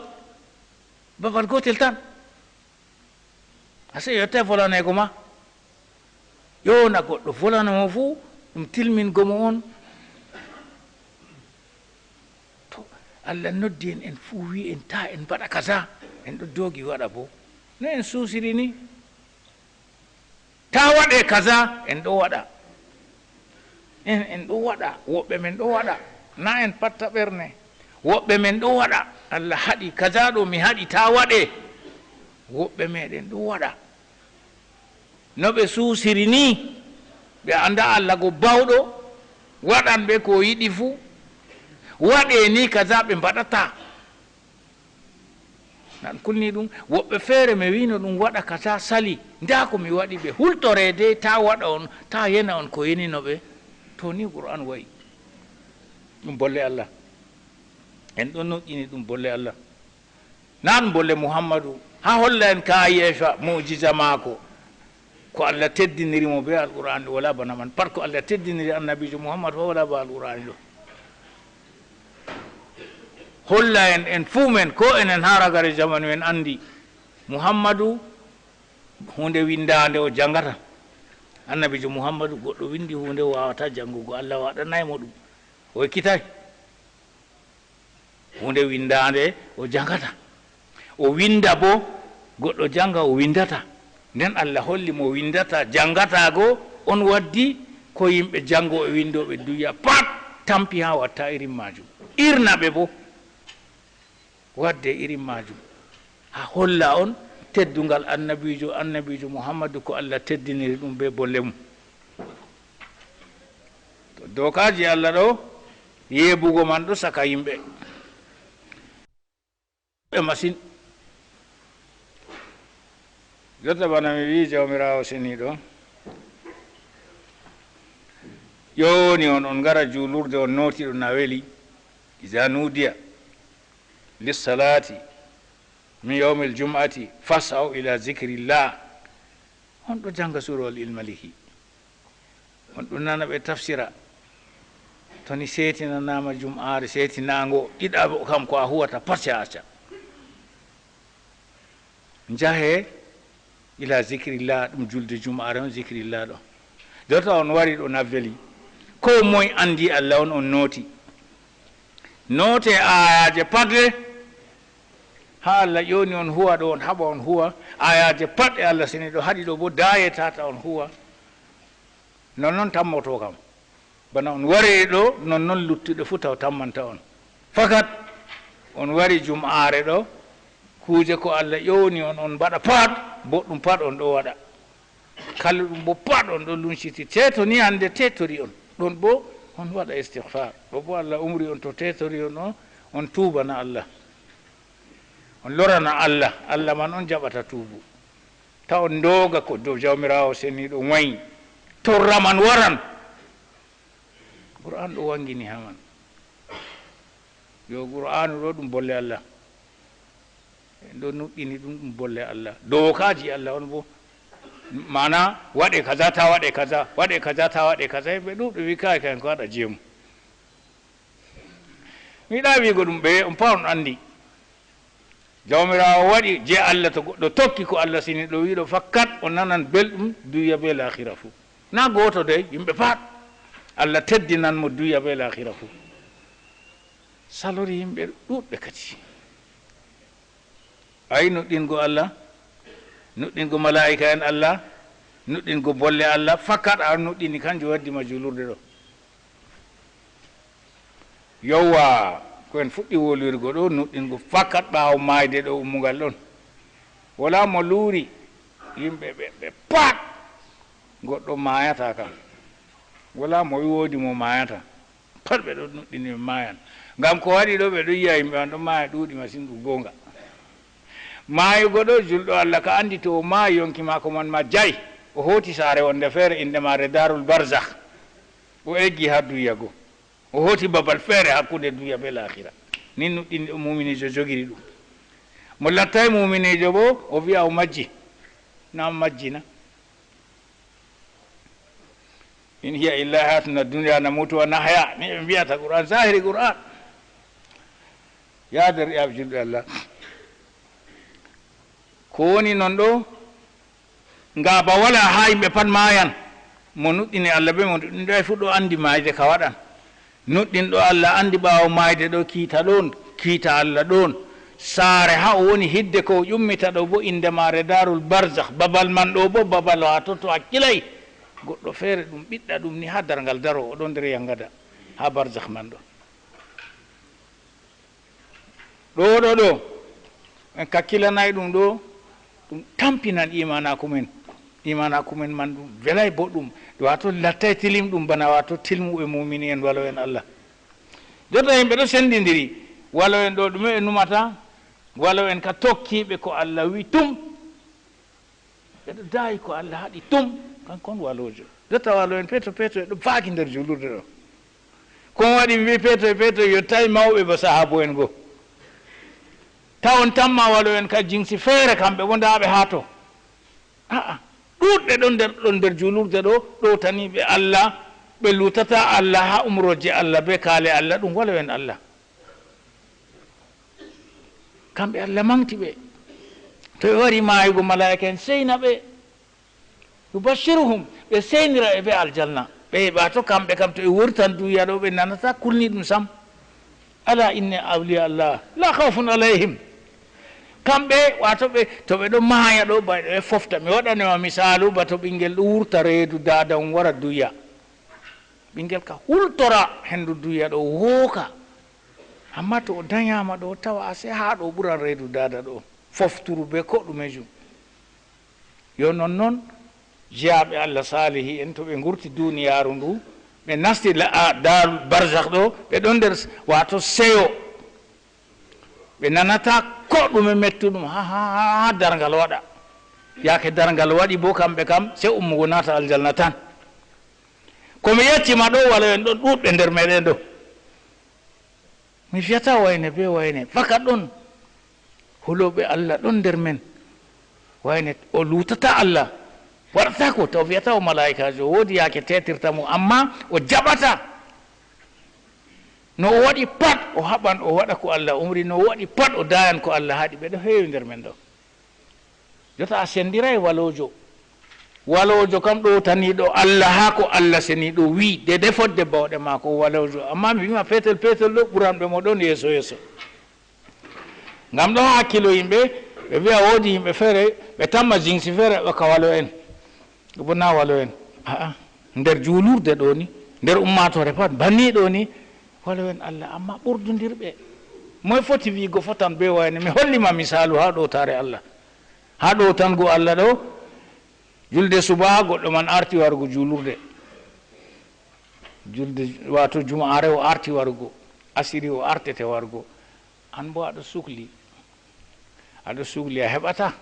babal gootel tan. Ase yotte volaneego ma. Ƴoona goɗɗo, volana mo fuu, ɗum tilmingo mo on. To Allah noddi en, en fuu wi' en, taa en mbaɗa kaza, en ɗo doogi waɗa bo. No en suusiri ni? Taa waɗe kaza, en ɗo waɗa. En, en ɗo waɗa, woɓɓe men ɗo waɗa. Na en patta ɓerne. Woɓɓe men ɗo waɗa. Allah haɗi kaza ɗo, mi haɗi taa waɗe. Woɓɓe meɗen ɗo waɗa. No ɓe suusiri ni, ɓe anndaa Allah go bawɗo, waɗan ɓe ko o yiɗi fuu. Waɗe ni kaza, ɓe mbaɗataa. Nan kulni ɗum, woɓɓe feere mi wi'no ɗum waɗa kaza sali, ndaa ko mi waɗi ɓe. Hultoree dey, taa waɗa on, taa yena on ko yenino ɓe. To ni Qur'aan wa'i. Ɗum bolle Allah. En ɗon nuɗɗini ɗum bolle Allah. Naa ɗum bolle Muhammadu. Haa holla en kaayeefa mu'jiza maako. Ko Allah teddiniri mo bee Alqur'aani ɗo, walaa bana man. Pat ko Allah teddiniri Annabiijo Muhammadu, walaa ba Alqur'aani ɗo. Holla en, en fuu men, koo enen haa ragare jamanu en anndi Muhammadu, huunde winndaande o janngata. Annabiijo Muhammadu, goɗɗo winndi huunde o waawataa janngugo, Allah waɗanaay mo ɗum. O ekkitaay. Huunde winndaande o janngata. O winnda boo, goɗɗo jannga o winndata. Nden Allah holli mo winndata, janngata go, on waddi ko yimɓe janngooɓe winndooɓe duya pat tampi haa watta irin maajum. Irna ɓe boo. Wadde irin maajum. Haa holla on teddungal Annabiijo, Annabiijo Muhammadu ko Allah teddiniri ɗum bee bolle mum. To dookaaji Allah ɗo, yeebugo man ɗo saka yimɓe. Ɓe masin. Jotta bana mi wi'i Jawmiraawo seniiɗo, jooni on, on ngara juulurde on nootiɗo na weli, iza nudiya lissalati min yawmil jum'ati fas'aw ila zikrillah. On ɗo jannga suurawal Ilmaliki. On ɗum nana ɓe tafsira. To ni seetinanaama jum'aare, seetinaango, ɗiɗaɓo kam ko a huwata, pat se a acca. Njahee ila zikrillah, ɗum julde jum'aare on, zikrillah ɗo. Jotta on wari ɗo na veli. Koo moy anndi Allah on, on nooti. Noote aayaaje pat le. Haa Allah ƴooni on huwa ɗo, on haɓa on huwa. Aayaaje pat e Allah seniiɗo haɗi ɗo boo daaye tata on huwa. Nonnon tammoto kam. Bana on wari ɗo, nonnon luttuɓe fuu taw tammanta on. Fakat on wari jum'aare ɗo, kuuje ko Allah ƴooni on, on mbaɗa pat, boɗɗum pat on ɗo waɗa. Kala ɗum boo pat on ɗo lunciti. Teeto ni hannde teetori on. Ɗon boo on waɗa istighfar. Ɗo boo Allah umri on to teetori on o, on tuubana Allah. On lorana Allah. Allah man on jaɓata tuubu. Ta on ndooga ko dow Jawmiraawo seniiɗo wayi. Torra man waran. Qur'an ɗo wangini haa man. Yo Qur'aanu ɗo ɗum bolle Allah. En ɗo nuɗɗini ɗum, ɗum bolle Allah. Dookaaji Allah on boo. Maana, waɗe kaza, ta waɗe kaza, waɗe kaza, ta waɗe kaza. Yimɓe ɗuuɗɓe wi kaay, kaay ko waɗa jeemu. Mi yiɗaa wi'go ɗum ɓe, on pat on anndi. Jawmiraawo waɗi je Allah, to goɗɗo tokki ko Allah seniiɗo wi'i ɗo, fakat o nanan belɗum dunya bee laakhira fuu. Naa gooto dey, yimɓe pat. Allah teddinan mo dunya bee laakhira fuu. Salori yimɓe ɗuuɗɓe kadi. Ay, nuɗɗingo Allah, nuɗɗingo malaa'ika'en Allah, nuɗɗingo bolle Allah, fakat a nuɗɗini, kanjum waddi ma juulurde ɗo. Yowwa, ko en fuɗɗi wolwirgo ɗo, nuɗɗingo fakat ɓaawo maayde ɗo, ummugal ɗon. Walaa mo luuri, yimɓe ɓe, ɓe pat, goɗɗo maayataa kam. Walaa mo woodi mo maayataa. Pat ɓe ɗo nuɗɗini ɓe maayan. Ngam ko waɗi ɗo, ɓe ɗo yi'a yimɓe man ɗo maaya ɗuuɗi masin, ɗum goonga. Maayugo ɗo, julɗo Allah ka anndi to o maayi, yonki maako man majjay. O hooti saare wonde feere, innde maare Daarul Barzakh. O eggi haa duya go. O hooti babal feere hakkunde duya bee laakhira. Nin nuɗɗini ɗo muuminiijo jogiri ɗum. Mo lattay muuminiijo boo, o wi'a o majji. Na o majji na? In hiya illa hayatuna dunya namutu wa nahya. Ni ɓe mbi'ata Qur'an, zahiri Qur'an. Yaa deerɗiraaɓe julɓe Allah. Ko woni non ɗo, ngaaba walaa haa yimɓe pat maayan. Mo nuɗɗini Allah bee mo nuɗɗinɗaay fuu ɗo anndi maayde ka waɗan. Nuɗɗinɗo Allah anndi ɓaawo maayde ɗo kiita ɗon, kiita Allah ɗon. Saare haa o woni hidde ko o ƴummita ɗo boo innde maare Daarul Barzakh. Babal man ɗo boo babal haa totto hakkilay. Goɗɗo feere ɗum ɓiɗɗa ɗum ni haa darngal daro, o ɗon nder yangada haa Barzakh man ɗo. Ɗo, ɗo, ɗo, en kakkilanaay ɗum ɗo, ɗum tampinan iimaanaaku men. Iimaanaaku men man ɗum velaay boɗɗum, waato lattaay tilimɗum bana waato tilmuɓe muumini en walo en Allah. Jotta yimɓe ɗo senndindiri, walo en ɗo ɗume ɓe numata? Walo en ka tokkiiɓe ko Allah wi'i tum. Ɓe ɗo daayi ko Allah haɗi tum, kanko on waloojo. Jotta walo en peeto peeto e ɗo vaagi nder juulurde ɗo. Ko on waɗi mi wi'i peetoy peetoy, yottaay mawɓe ba sahaabu en goo. Tawon tan ma walo en ka jinsi feere, kamɓe bo ndaa ɓe haa to. A'a, ɗuuɗɓe ɗon nder, ɗon nder juulurde ɗo, ɗowtaniiɓe Allah, ɓe luutataa Allah haa umrooje Allah bee kaale Allah, ɗum walo en Allah. Kamɓe Allah maŋgti ɓe. To ɓe wari maayugo, malaa'ika en seyna ɓe. Yubashshiruhum, ɓe seynira ɓe bee aljanna. Ɓe heɓa to kamɓe kam, to ɓe wurtan duuya ɗo, ɓe nanataa kulniiɗum sam. Alaa inna awliyaa Allah laa khawfun alayhim. Kamɓe, waato ɓe, to ɓe ɗon maaya ɗo, ba ɓe fofta. Mi waɗane ma misaalu, ba to ɓiŋgel ɗo wurta reedu daada, um wara duuya. Ɓiŋgel ka hultora henndu duuya ɗo, wooka. Ammaa to o danyaama ɗo, tawa asee haa ɗo ɓuran reedu daada ɗo. Fofturu bee ko ɗumejum. Yo nonnon, jeyaaɓe Allah saalihi'en, to ɓe ngurti duuniyaaru ndu, ɓe nasti la-, a-, daarul barzakh ɗo, ɓe ɗon nder s-, waato seyo. Ɓe nanataa ko ɗume mettuɗum haa, haa, haa, haa darngal waɗa. Yaake darngal waɗi boo, kamɓe kam, sey ummugo naata aljanna tan. Ko mi yecci ma ɗo, walo en ɗon ɗuuɗɓe nder meeɗen ɗo. Mi fiyataa wayne bee wayne. Fakat ɗon hulooɓe Allah ɗon nder men. Wayne o luutataa Allah. Waɗataako, taw fiyataa o malaa'ikaajo. Woodi yaake teetirta mo, ammaa o jaɓataa. No o waɗi pat, o haɓan, o waɗa ko Allah umri. No o waɗi pat, o daayan ko Allah haɗi. Ɓe ɗo heewi nder men ɗo. Jotta a sendiraay waloojo. Waloojo kam ɗowtaniiɗo Allah haa ko Allah seniiɗo wi'i, deede fodde bawɗe maako, o waloojo. Ammaa mi wi'i ma peetel peetel ɗo, ɓuranɓe mo ɗon yeeso yeeso. Ngam ɗon hakkilo yimɓe, ɓe vi'a woodi yimɓe feere, ɓe tamma jinsi feere, ɓe ka walo en. Ɗum bo naa walo en. A'a, nder juulurde ɗo ni, nder ummaatoore pat, banni ɗo ni, walo en Allah, ammaa ɓurdundirɓe. Moy foti wi'go fotan bee wayne? Mi holli ma misaalu haa ɗowtaare Allah. Haa ɗowtango Allah ɗo, julde subaa goɗɗo man arti warugo juulurde. Julde, waato juma'aare o arti warugo, asiri o artete warugo. An bo a ɗo sukli. A ɗo sukli, a heɓataa.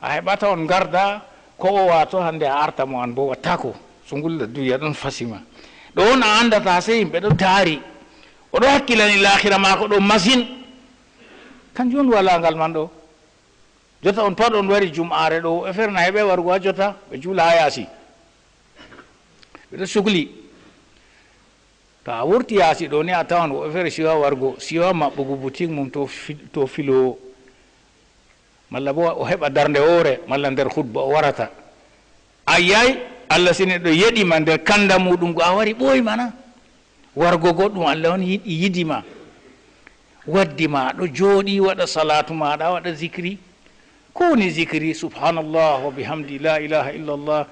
A heɓataa on ngarda ko o waato hande a arta mo an bo wattaako. Sungulla duya ɗon fasi ma. Ɗo on a andataa sey yimɓe ɗo taari. O ɗo hakkilani laahira maako ɗo masin. Kanjum on walaangal man ɗo. Jotta on pat on wari jum'aare ɗo, e ferna heɓe warugo haa jotta, ɓe juula haa yaasi. Ɓe ɗo sukli. To a wurti yaasi ɗo ni, a tawan woɓɓe feere siwa wargo, siwa maɓɓugo butik mum to fi-, to filoowo. Malla bo o heɓa darnde woore, malla nder hutba o warata. A yi'ay, Allah sini ɗo yeɗi ma nder kanda muɗum go a wari ɓooyi mana. Wargo goɗɗum Allah on yiɗi, yidi ma. Waddi ma a ɗo jooɗi waɗa salaatu maaɗa, waɗa zikri. Ko woni zikri? Subhanallah wa bihamdi, la ilaha illallah.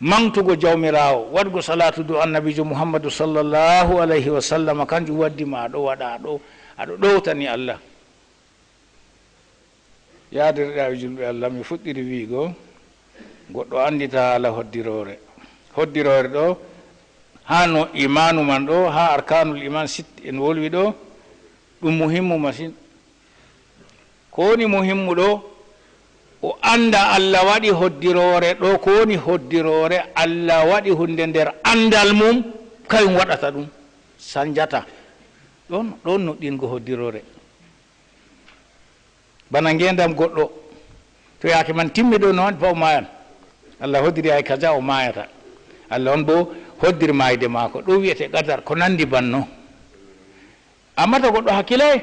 Maŋgtugo Jawmiraawo, waɗgo salaatu dow Annabiijo Muhammadu sallallahu alayhi wa sallam, kanjum waddi ma a ɗo waɗa, a ɗo, a ɗo ɗowtani Allah. Yaa deerɗiraaɓe julɓe Allah, mi fuɗɗiri wi'go, goɗɗo anndita haala hoddiroore. Hoddiroore ɗo, haa no imaanu man ɗo, haa arkaanul iman sitt en wolwi ɗo, ɗum muhimmu masin. Ko woni muhimmu ɗo, o annda Allah waɗi hoddiroore ɗo, ko woni hoddiroore, Allah waɗi huunde nder anndal mum, kayum waɗata ɗum, sanjata. Ɗon, ɗon nuɗɗingo hoddiroore. Bana ngeendam goɗɗo, to yaake man timmi ɗo, no waɗi fa o maayan. Allah hoddiri ay kaza, o maayata. Allah on bo hoddiri maayde maako. Ɗo wi'ete qadar, ko nandi banno. Amma to goɗɗo hakkilay,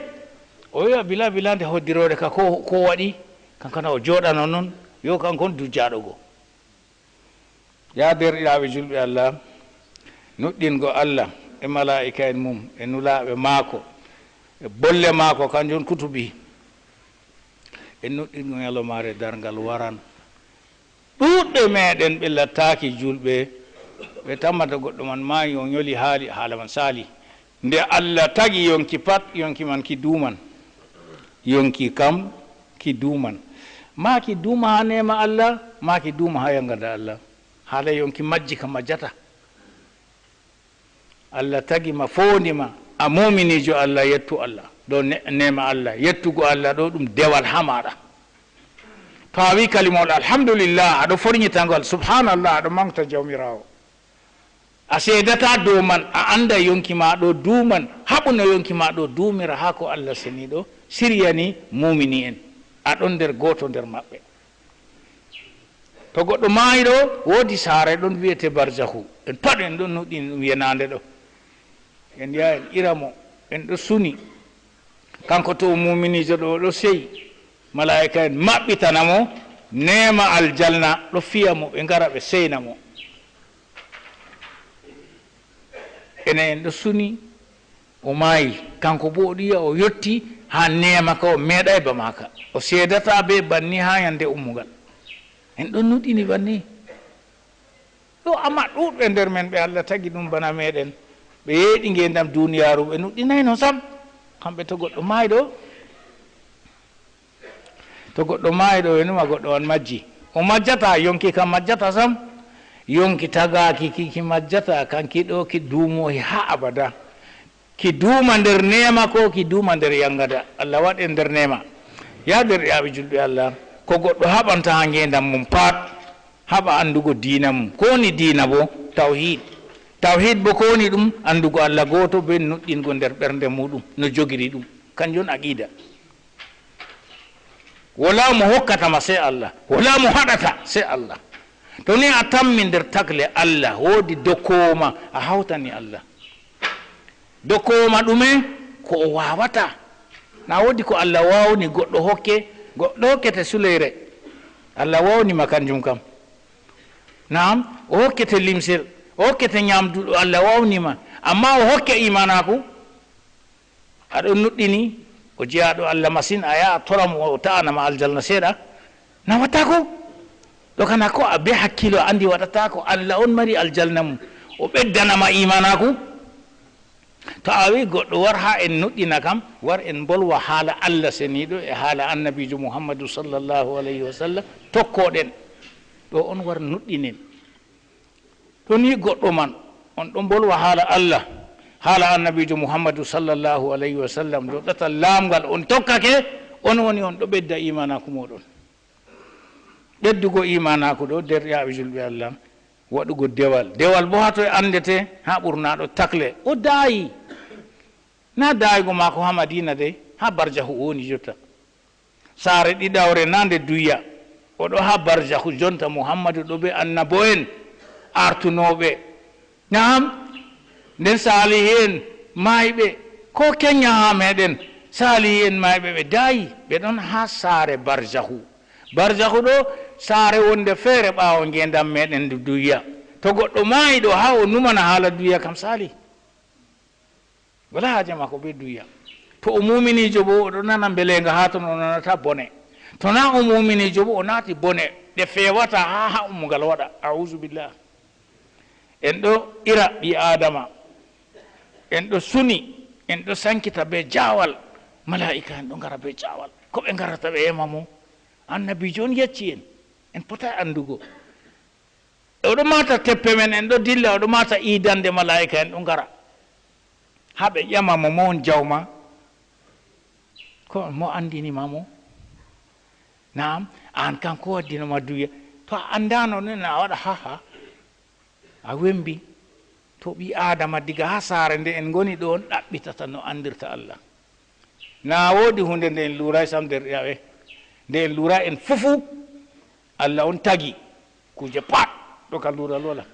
o wi'a bila, bila nde hoddiroore ka ko, ko waɗi, kankana o jooɗano non, yo kanko on dujjaaɗo go. Yaa deerɗiraaɓe julɓe Allah, nuɗɗingo Allah e malaa'ika'en mum e nulaaɓe maako e bolle maako, kanjum kutubi. E nuɗɗingo nyalomaare darngal waran. Ɗuuɗɓe meeɗen ɓe lattaaki julɓe, ɓe tammata goɗɗo man maayi, o nyoli haali, haala man saali. Nde Allah tagi yonki pat, yonki man ki duuman. Yonki kam ki duuman. Maa ki duuma haa neema Allah, maa ki duuma haa yaŋgada Allah. Haala yonki majji ka majjata. Allah tagi ma, foondi ma, a muuminiijo Allah, yettu Allah. Ɗo ne-, neema Allah, yettugo Allah ɗo ɗum dewal haa maaɗa. To a wi'i kalimawol alhamdulillah, a ɗo fornyita ngol, subhanallah, a ɗo maŋgta Jawmiraawo. A seedata dow man, a annda yonki ma ɗo duuman, haɓu no yonki ma ɗo duumira haa ko Allah seniiɗo siriyani muumini en. A ɗon nder gooto nder maɓɓe. To goɗɗo maayi ɗo, woodi saare ɗon wi'ete barzahu. En pat en ɗon nuɗɗini ɗum yenaande ɗo. En yaha en ira mo, en ɗo suni. Kanko to o muuminiijo ɗo, o ɗo seyi. Malaa'ika en maɓɓitana mo, neema aljanna ɗo fiya mo, ɓe ngara ɓe seyna mo. Ene en ɗo suni, o maayi. Kanko boo o ɗo yi'a o yotti haa neema ka o meeɗaay ba maaka. O seedata bee banni haa nyannde ummugal. En ɗon nuɗɗini banni. Ɗo amma ɗuuɗɓe nder men ɓe Allah tagi ɗum bana meeɗen. Ɓe yeeɗi ngeendam duniyaaru, ɓe nuɗɗinaayno sam. Kamɓe to goɗɗo maayi ɗo, to goɗɗo maayi ɗo, ɓe numa goɗɗo on majji. O majjata, yonki kam majjata sam. Yonki tagaaki ki, ki majjata, kan ki ɗo ki duumohi haa abada. Ki duuma nder neema ko ki duuma nder yangada. Allah waɗ en nder neema. Ya derɗiraaɓe julɓe Allah, ko goɗɗo haɓanta haa ngeendam mum pat, haɓa anndugo diina mum. Ko woni diina bo? Tawhiid. Tawhiid bo ko woni ɗum? Anndugo Allah gooto bee nuɗɗingo nder ɓernde muuɗum, no jogiri ɗum. Kanjum on aqiida. Walaa mo hokkata ma sey Allah. Walaa mo haɗata sey Allah. To ni a tammi nder tagle Allah, woodi dokkoowo ma, a hawtani Allah. Dokkoowo ma ɗume? Ko o waawata. Na woodi ko Allah waawni goɗɗo hokke, goɗɗo hokkete suleyre. Allah waawni ma kanjum kam. Naam, o hokkete limsel, o hokkete nyaamdu ɗo Allah waawni ma. Ammaa o hokke iimaanaaku, a ɗon nuɗɗini, o jeyaaɗo Allah masin, a yaha a tora mo, o ta'ana ma aljanna seeɗa. Na wattaako. Ɗo kana ko a bee hakkiilo a anndi waɗataako. Allah on mari aljanna mum, o ɓeddana ma iimaanaaku. To a wi'i goɗɗo war haa en nuɗɗina kam, war en mbolwa haala Allah seniiɗo e haala Annabiijo Muhammadu sallallahu alayhi wa sallam, tokkooɗen. Ɗo on war nuɗɗinen. To ni goɗɗo man, on ɗon mbolwa haala Allah, haala Annabiijo Muhammadu sallallahu alayhi wa sallam, dow ɗatal laaɓngal on tokkake, on woni on ɗo ɓedda iimaanaaku mooɗon. Ɓeddugo iimaanaaku ɗo, derɗiraaɓe julɓe Allah, waɗugo dewal. Dewal boo haa toy anndete? Haa ɓurnaaɗo takle. O daayi. Na daaygo maako haa Madiina dey, haa barjahu o woni jotta. Saare ɗiɗawre na nde duya. O ɗo haa barjahu jonta. Muhammadu ɗo bee annabo'en aartunooɓe. Na'am, nden saalihi'en maayɓe. Ko kenya haa meeɗen, saalihi'en maayɓe ɓe daayi, ɓe ɗon haa saare barjahu. Barzahu ɗo, saare wonde feere ɓaawo ngeendam meeɗen ndu duya. To goɗɗo maayi ɗo, haa o numana haala duya kam saali. Walaa haaje maako bee duya. To o muuminiijo boo, o ɗo nana mbeleenga haa ton, o nanata bone. To naa o muuminiijo boo, o naati bone ɗe feewata haa, haa ummugal waɗa. A'uuzu billah. En ɗo ira ɓii Aadama. En ɗo suni, en ɗo sankita bee jaawal. Malaa'ika en ɗo ngara bee jaawal. Ko ɓe ngarata ɓe ema mo? Annabiijo on yecci en, en potaay anndugo. O ɗo maata teppe men, en ɗo dilla, o ɗo maata iidannde malaa'ika en ɗo ngara. Haa ɓe ƴama mo, mo on jawma? Ko mo anndini ma mo? Naam, aan kan ko waddino ma duya? To a anndaano ni, na a waɗa haa haa. A wembi. To ɓii Aadama, diga haa saare nde en ngoni ɗo, on ɗaɓɓitata no anndirta Allah. Na woodi huunde nde en luuray sam, derɗiraaɓe. Nde en luuray en fufu, Allah on tagi kuuje pat, ɗo ka luural wala.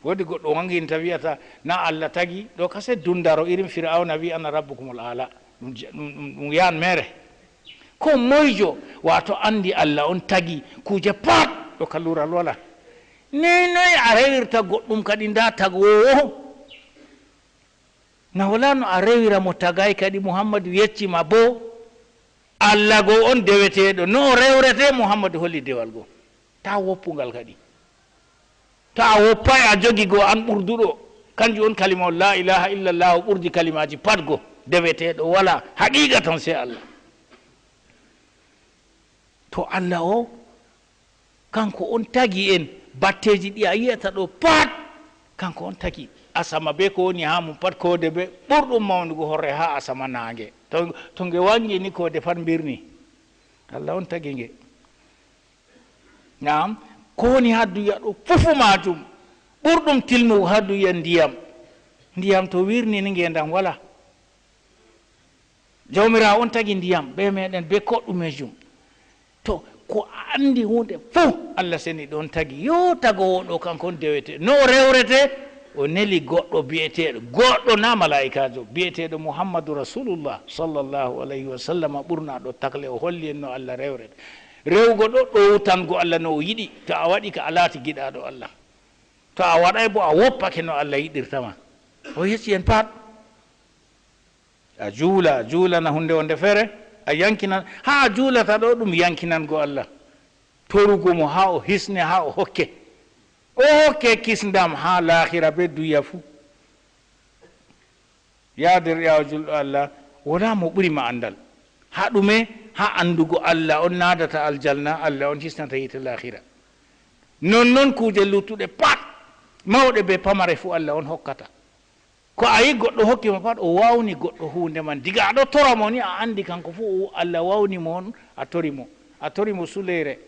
Woodi goɗɗo wanginta wi'ata, na Allah tagi, ɗo ka se dundaro irin Fir'awna wi'i, "Ana rabbukumul aala." Ɗum je-, ɗum, ɗum, ɗum yaan mere. Ko moyjo, waato anndi Allah on tagi kuuje pat, ɗo ka luural wala. Noy, noy a rewirta goɗɗum kadi ndaa tagoowo? Na walaa no a rewira mo tagaay kadi, Muhammadu yecci ma boo, Allah go on deweteeɗo. No o rewretee? Muhammadu holli dewal go. Taa woppu ngal kadi. To a woppaay, a jogi go, an ɓurduɗo. Kanjum on kalima on, laa ilaaha illallahu, ɓurdi kalimaaji pat go. Deweteeɗo walaa. Haqiiqa tan sey Allah. To Allah o, kanko on tagi en, batteeji ɗi a yi'ata ɗo pat, kanko on tagi. Asama bee ko woni haa mum pat, koode bee ɓurɗum mawnugo horre haa asama naange. To, to nge waŋgi ni, koode pat mbirni. Allah on tagi nge. Naam, ko woni haa duya ɗo fufu maajum, Ɓurɗum tilmugo haa duya ndiyam. Ndiyam to wirni ni ngeendam walaa. Jawmiraawo on tagi ndiyam bee meeɗen, bee koɗɗumeejum. To, ko a anndi huunde fuu, Allah seniiɗo on tagi. Yo tagoowo ɗo, kanko on dewete. No o rewrete? O neli goɗɗo bi'eteeɗo, goɗɗo na malaa'ikaajo, bi'eteeɗo Muhammadu Rasulullah, sallallahu alayhi wa sallam, ɓurnaaɗo takle. O holli en no Allah rewrete. Rewgo ɗo, ɗowtango Allah no o yiɗi. To a waɗi ka, a laati giɗaaɗo Allah. To a waɗaay bo, a woppake no Allah yiɗirta ma. O yecci en pat. A juula, a juulana huunde wonde feere, a yankinan. Haa a juulata ɗo, ɗum yankinango Allah. Torugo mo haa o hisne, haa o hokke. O hokke kisndam haa laahira bee duya fuu. Yaa deerɗiyaawo julɗo Allah, walaa mo ɓuri ma anndal. Haa ɗume? Haa anndugo Allah on naadata aljanna, Allah on hisnata yiite laahira. Nonnon kuuje luttuɗe pat, mawɗe bee pamare fuu Allah on hokkata. Ko a yi goɗɗo hokki ma pat, o waawni goɗɗo huunde man. Diga a ɗo tora mo ni, a anndi kanko fuu o, Allah waawni mo on, a tori mo. A tori mo suleyre,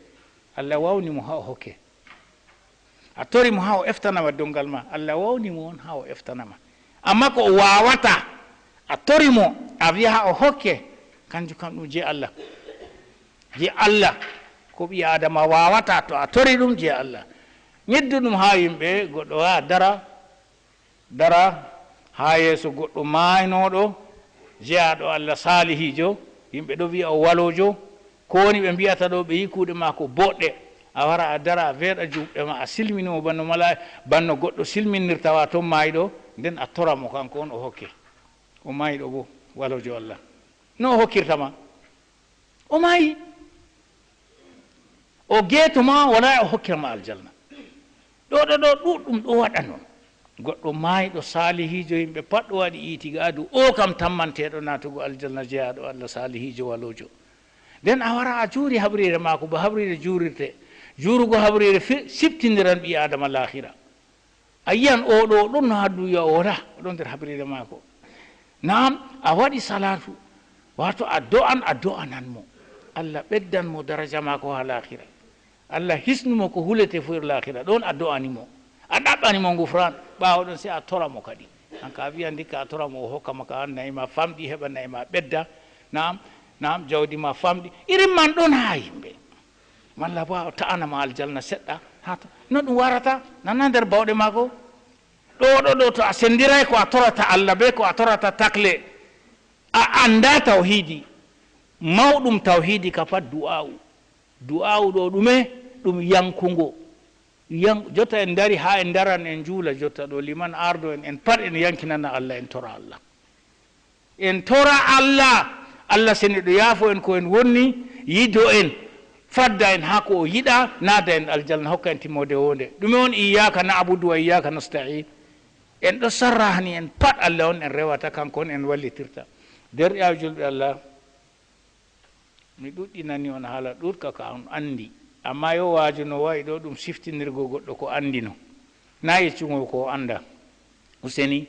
Allah waawni mo haa o hokke. A tori mo haa o eftana ma dongal ma, Allah waawni mo on haa o eftana ma. Ammaa ko o waawataa, a tori mo, a wi'a haa o hokke, kanjum kam ɗum jey Allah. Jey Allah, ko ɓii Aadama waawataa, to a tori ɗum, jey Allah. Nyiddu ɗum haa yimɓe, goɗɗo waawa dara, dara haa yeeso goɗɗo maaynooɗo, jeyaaɗo Allah, saalihiijo, yimɓe ɗo wi'a o waloojo. Ko woni ɓe mbi'ata ɗo? Ɓe yi kuuɗe maako booɗɗe. A wara, a dara, a weeɗa juuɗe ma, a silmini mo banno mala-, banno goɗɗo silminirta, waato maayɗo, nden a tora mo, kanko on o hokke. O maayɗo boo, waloojo Allah. No o hokkirta ma? O maayi. O geeto ma, walaa o hokkira ma aljanna. Ɗo, ɗo, ɗo, ɗuuɗɗum ɗo waɗa non. Goɗɗo maayɗo, saalihiijo, yimɓe pat ɗo waɗi iitigaadu, o kam tammanteeɗo naatugo aljanna, jeyaaɗo Allah, saalihiijo, waloojo. Nden a wara a juuri habriire maako, ba habriire juurirte. Juurugo habriire fi-, siftindiran ɓii Aadama laahira. A yi'an oo ɗo, o ɗon no haa duya, o walaa, o ɗon nder habriire maako. Naam, a waɗi salaatu, waato a do'an, a do'anan mo. Allah ɓeddan mo daraja maako haa laahira. Allah hisnu mo ko hulete fuu haa laahira. Ɗon a do'ani mo. A ɗaɓɓani mo ngufraan. Ɓaawo ɗon, sey a tora mo kadi. An ka a wi'a ndikka a tora mo, o hokka ma ka an na'i ma famɗi, heɓa na'i ma ɓedda. Naam, naam, jawdi ma famɗi. Irin man ɗon haa yimɓe. Malla bo a ta'ana ma aljanna seɗɗa. Haa to, no ɗum warata? Nana nder bawɗe maako. Ɗo, ɗo, ɗo, to a sendiray ko a torata Allah bee ko a torata takle, a anndaa tawhiidi. Mawɗum tawhiidi ka pat du'aawu. Du'aawu ɗo ɗume? Ɗum yankungo. Yan-, jotta en ndari haa en ndaran, en njuula jotta ɗo, liman ardo en, en pat en yankinana Allah, en tora Allah. En tora Allah, Allah seniiɗo yaafo en ko en wonni, yido en, fadda en haa ko o yiɗa, naada en aljanna, hokka en timmoode woonde. Ɗume on? Iyyaka na'budu wa iyyaka nasta'in. En ɗo sarrahani en pat Allah on en rewata, kanko on en wallitirta. Deerɗiyaaɓe julɓe Allah, mi ɗuɗɗinani on haala ɗuuɗka ka on anndi. Ammaa yo waaju no wa'i ɗo ɗum siftinirgo goɗɗo ko anndino. Naa yeccugo ko o anndaa. Useni,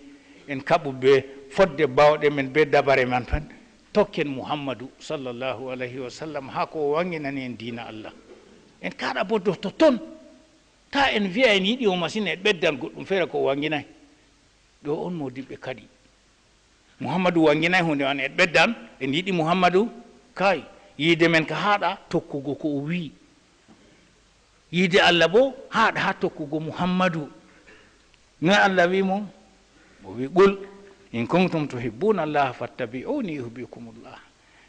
en kaɓu bee fodde baawɗe men, bee dabare man pat. Tokken Muhammadu sallallahu alayhi wa sallam haa ko o waŋginani en diina Allah. En kaaɗa bo dow totton. Taa en vi'a en yiɗi mo masin, en ɓeddan goɗɗum feere ko o waŋginaay. Ɗo on moodiɓɓe kadi. Muhammadu waŋginaay huunde man, en ɓeddan, en yiɗi Muhammadu. Kay, yiide men ka haaɗa tokkugo ko o wi'i. Yiide Allah boo haaɗa haa tokkugo Muhammadu. Noy Allah wi'i mo? O wi'i, "Qul in kuntum tuhibbuna Allaha fattabi'uni yuhbibkumullah."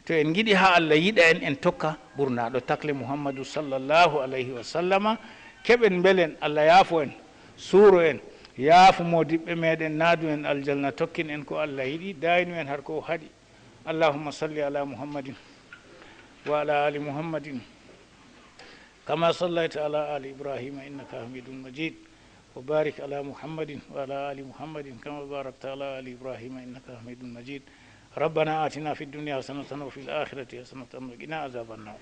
To en ngiɗi haa Allah yiɗa en, en tokka ɓurnaaɗo takle Muhammadu sallallahu alayhi wa sallama, keɓen mbelen, Allah yaafo en, suuro en, yaafo moodiɓɓe meeɗen, naadu en aljanna, tokkin en ko Allah yiɗi, daaynu en har ko o haɗi. Allahumma salli ala Muhammadin wa ala ali Muhammadin. كما صليت على آل إبراهيم إنك حميد مجيد. وبارك على محمد وعلى آل محمد كما باركت على آل إبراهيم إنك حميد مجيد. ربنا آتنا في الدنيا حسنة وفي الآخرة حسنة وقنا عذاب النار.